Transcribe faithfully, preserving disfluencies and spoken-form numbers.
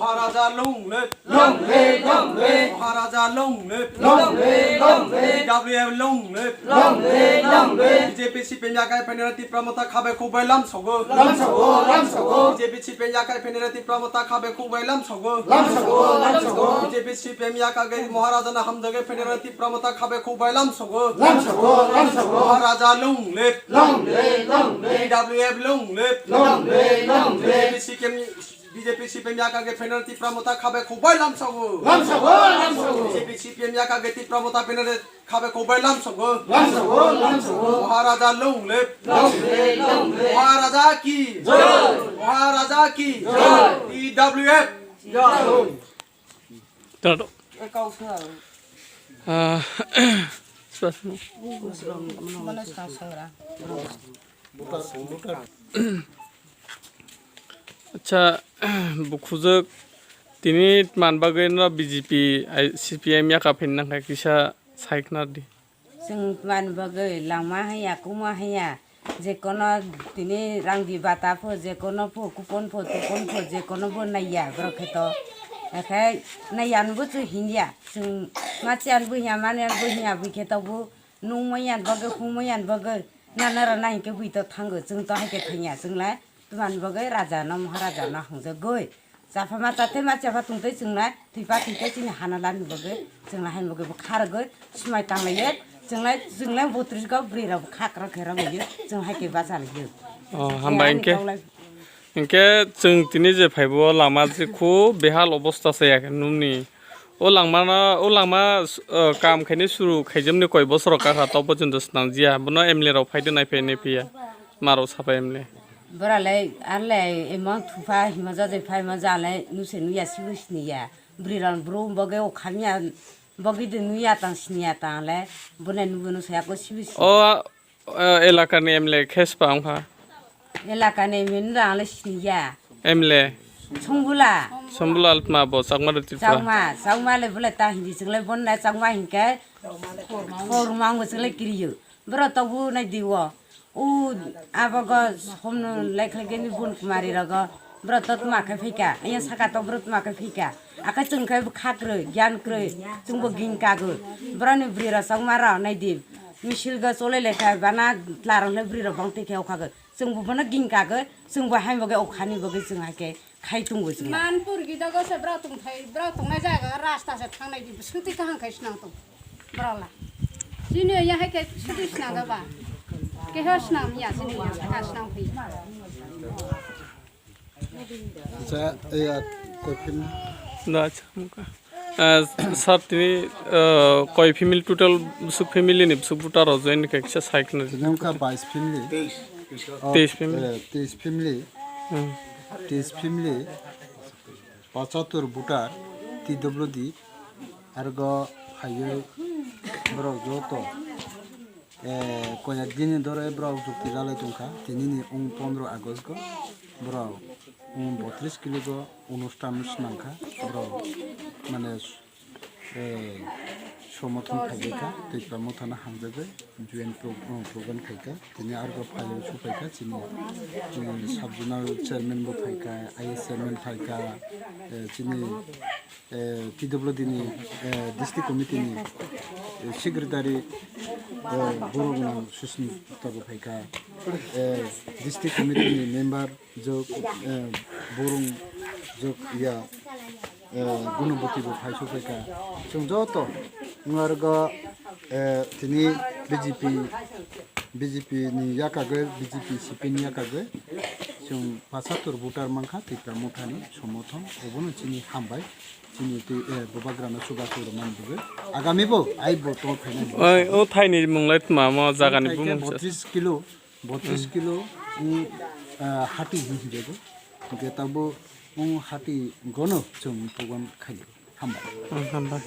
Maharaja long live! Long live, long live! Maharaja long live! Long live, long live! T W F long live! Long live, long live! B J P C P M yakai phainai Tipra Motha khabe khukbai lamsogo. Lamsogo, lamsogo! B J P C P M yakai phainai Tipra Motha khabe khukbai lamsogo. Lamsogo, lamsogo! B J P C P M yaka ge Maharaja na hamjage phainai Tipra Motha khabe khukbai lamsogo. Lamsogo, lamsogo! Maharaja long live! Long live, long live! T W F long live! Long live, long live! B J P C P M B J P C P M yaka ge phainai Tipra Motha khabe khukbai lamsogo. Lamsogo, lamsogo! B J P C P M yaka ge Tipra Motha phainai khabe khukbai lamsogo. Lamsogo, lamsogo! Maharaja long live! Long live, long live! Maharaja ki jai! Maharaja ki jai! T W F. Jai! Tado. Ah, spas mo. Acha, bukhujak tini man bagwi no B J P, ai, C P M yaka phin nang kisa sai khna di. Chwng twmani bagwi langma haya, kukma haya, jekono tini rangdi bata pho, jekono pho, kupon pho, tupon pho, jekono bo naiya borok khe to. Hakhe naiya anbo chwng hinya, chwng machi anbo hinya, mani anbo hinya, bui khe to bo nungmaya bagwi, humaya bagwi, nanara na hinkhe bui to thango, chwng to haikhe thangya, chwng lai. Twmani bagwi raja no, maharaja no hangjagwi. Chapha ma chatwi ma chapha tongtwi chwng nai, thwipa thwitwi chini hana lani bagwi, chwng nai haini bagwi bo kha rwgwi, swmai tang laio, chwng nai, chwng nai botris go bwrwi rok bo kha kwrwk khe rw laio, chwng hai khe bacha laio. Oh, hambai ani hinkhe, kaulai. Hinkhe chwng tini je phaibo lama je khu behal obosta se ya khe nungni. O langma no, o langma, uh, kam khaini suru khaijemni koi bosor kha kha, tok pojonto swnam jia. Bono M L A rok phai de nai phai nai phiya. Maro sapa M L A. Bora le, ar le, emo thupha hima jajai phai ma ja le, nuse nuya sibu siniya. Bwrwi rok bro boge o khamya, boge de nuya tang siniya tang le, bone nubu nuse ako sibu siniya. O, eh, elakani M L A khe spa wngkha? Elakani M L A ang le siniya. M L A? Songbula. Songbula altma bo, Chakma de Tripura. Chakma, Chakma le bole ta hindi chwng le bonna Chakma hinkhe. Khorma ang bo chwng le kiriyo. Boro tobu nai diwo. O abogo somno lekhlekeni bun kumari rogo. Boro to tma khe phika. Aya saka to boro tma khe phika. Aka chwng khe khakrwi, gyan kwrwi. Chwngbo ging kago. Boroni bwrwi rok chokma rok nai di. Misil go cholai lekha bana tlarok le bwrwi rok bang twi khe okhago. Chwngbo bono ging kago. Chwngbo hain boge okhani boge chwng hai khe. Khai tongo chwng. Manpur gidago se bwrok tongthai, bwrok tongnai jaga rasta se thangnai di, swngtwi kaham khai swnam tong. Bwrok la. Chini ya hai khe swngtwi swnam da ba. Keho swnam ya chini ya saka swnam phi. Acha, ya, koi phim. Da, acha, muka. Ah, sir, tini, ah, koi family total, bwswk family ni bwswk voter rok join khe kisa sai khna di. Tini wngkha bais family. Oh, teis family. Eh, teis family. Hmm. Teis family, pachatur voter, T W D, argo phaiwi borok joto, eh, koyak dini dore borok jukti jalai tongkha, tinini wng pondro August go borok wng botris kilo go onusthan swnamkha, borok mane eh, somothon khaijak kha, tei tamo thana hamjagwi joint pro-, oh, program khaikha, tini argo phaio sophaikha, chini, chini sub zonal chairman bo phaikha, I S chairman phaikha, eh, chini, eh, T W D ni, eh, district committee ni, eh, secretary, eh, borok nang Susmita bo phaikha, eh, district committee ni member, jok, eh, burung jok ya, eh, Gunoboti bo phai sophaikha. Chwng joto wng argo, eh, tini B J P, B J P ni yakagwi, B J P C P ni yakagwi chwng pasatur voter mankha Tipra Mothani somothon, obono chini hambai, chini twi, eh, bubagrano chubachu rwmani bagwi. Agami bo ai bo tong phainani. Oi, o thaini mung lai tma mo jagani bumung se. Botris kilo. Botris kilo wng, ah, hati hinwi hinjago. Hingke tabuk wng hati gono chwng program khaio. Hambai. Hmm, hambai.